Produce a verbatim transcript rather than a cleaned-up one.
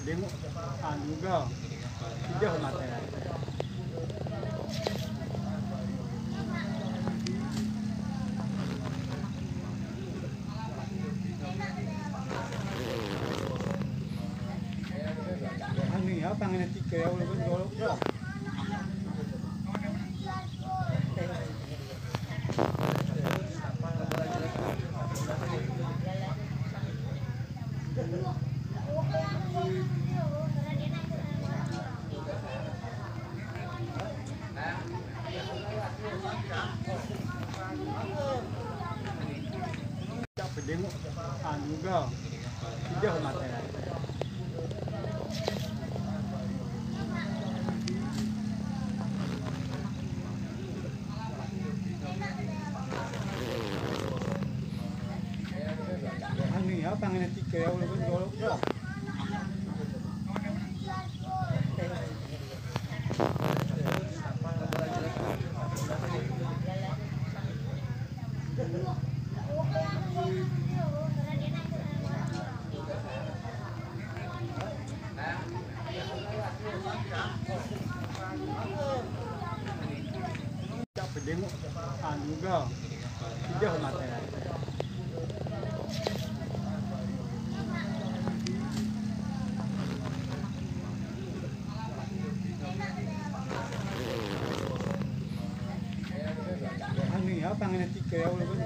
Deungoe, anu ga, pijoh maté. Anu ya, tangan tiga ya, walaupun golok ya. Peudeueng, anu ga, pijoh maté. Anu ya, tangan tiga ya, walaupun golok ya. Peudeueng, anu ga, pijoh maté. Anu ya, tangan tiga ya, walaupun